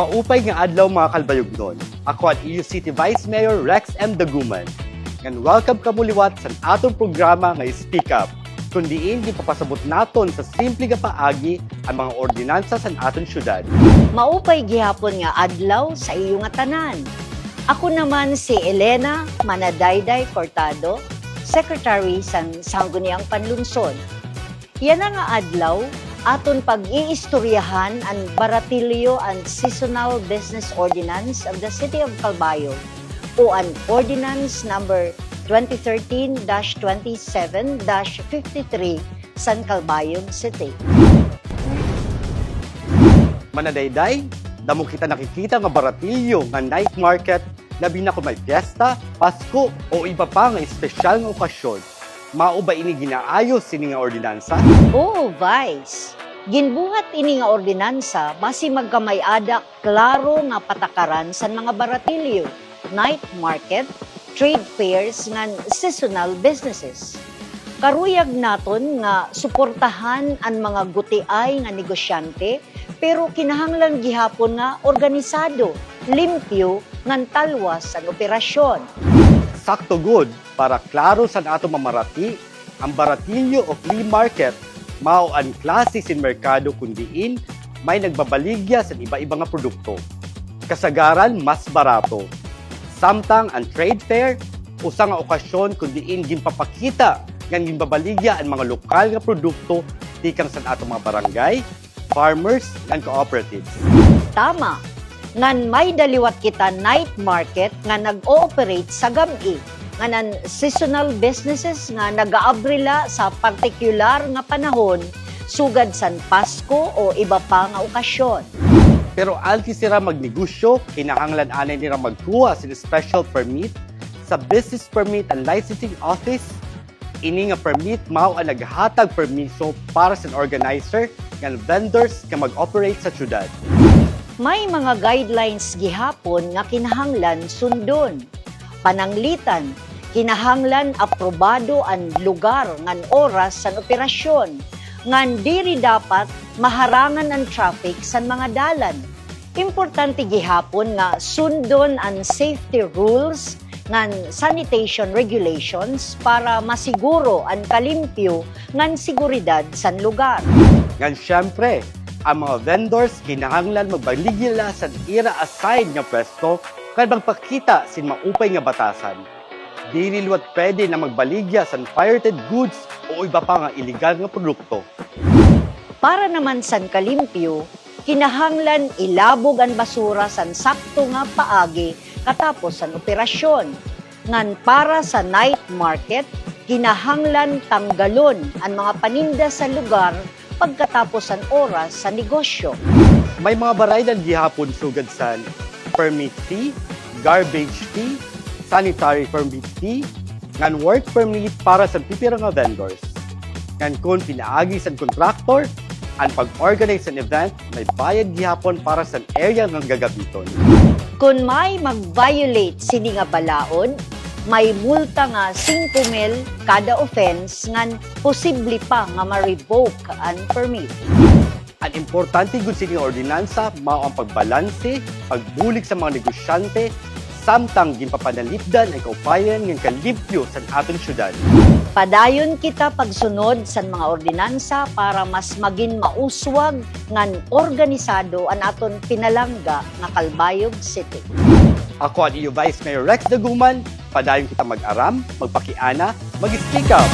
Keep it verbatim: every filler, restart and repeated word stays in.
Maupay nga adlaw, mga Calbayognon. Ako an iyo City Vice Mayor, Rex M. Daguman. Ngan welcome kamo liwat sa aton programa nga Speak Up, kun diin ginpapasabot naton sa simple nga paagi an mga ordinansa sa aton syudad. Maupay gihapon nga adlaw sa iyo ngatanan. Ako naman si Elena Manadayday Cortado, Secretary sa Sangguniang Panlungsod. Yana nga adlaw, aton pag-iistoryahan an Baratilyo and Seasonal Business Ordinance of the City of Calbayog, o an Ordinance Number twenty thirteen dash twenty-seven dash fifty-three san Calbayog City. Manadayday, damo kita nakikita nga baratilyo nga night market, labi na kun may piyesta, Pasko, o iba pa nga espesyal nga okasyon. Mao ba ini ginaayos sini nga ordinansa? Oo, Vice. Ginbuhat ini nga ordinansa basi magkamay-ada klaro nga patakaran san mga baratilyo, night market, trade fairs ngan seasonal businesses. Karuyag naton nga suportahan an mga gutiay nga negosyante, pero kinahanglan gihapon nga organisado, limpyo, ngan talwas an operasyon. Sakto gud, para klaro san aton mamarati, an baratilyo o flea market mao an klase sin merkado kun diin may nagbabaligya san iba-iba nga produkto. Kasagaran mas barato. Samtang an trade fair, usa nga okasyon kun diin ginpapakita ngan ginbabaligya an mga lokal nga produkto tikang san aton mga barangay, farmers, ngan cooperatives. Tama. Ngan may-ada liwat kita night market nga nag-ooperate sa gab-i, ngan an seasonal businesses nga nag-aabri la sa partikular nga panahon sugad san Pasko o iba pa nga okasyon. Pero antes nira magnegosyo, kinahanglan anay nira magkuha sin special permit sa Business Permit and Licensing Office. Ini nga permit mao an naghatag permiso para sa organizer ngan vendors nga mag-operate sa syudad. May mga guidelines gihapon nga kinahanglan sundon. Pananglitan, kinahanglan aprobado an lugar ngan oras san operasyon, ngan diri dapat maharangan an traffic san mga dalan. Importante gihapon nga sundon an safety rules ngan sanitation regulations para masiguro an kalimpyo ngan seguridad san lugar. Ngan siyempre, an mga vendors kinahanglan magbaligya la san ira assign nga pwesto ngan magpakita sin maupay nga batasan. Diri liwat pwede na magbaligya san pirated goods o iba pa nga iligal nga produkto. Para naman san kalimpyo, kinahanglan ilabog an basura san sakto nga paagi katapos san operasyon. Ngan para sa night market, kinahanglan tanggalon an mga paninda sa lugar pagkatapos san oras sa negosyo. May mga baraylan gihapon sugad san permit fee, garbage fee, sanitary permit fee, ngan work permit para sa pipira nga vendors. Ngan kon pinaagi san contractor an pag-organize san event, may bayad gihapon para san area nga gagamiton. Kon may mag-violate sini nga balaod, may multa nga singko mil kada offense ngan posible pa nga ma-revoke an permit. An importante gud sini nga ordinansa mao an pagbalanse, pagbulig sa mga negosyante, samtang ginpapanalipdan an kaupayan ngan kalimpyo san aton syudad. Padayon kita pagsunod san mga ordinansa para mas magin mauswag ngan organisado an aton pinalangga nga Calbayog City. Ako an iyo Vice Mayor Rex Daguman, padayon kita mag-aram, magpakiana, mag-speak up.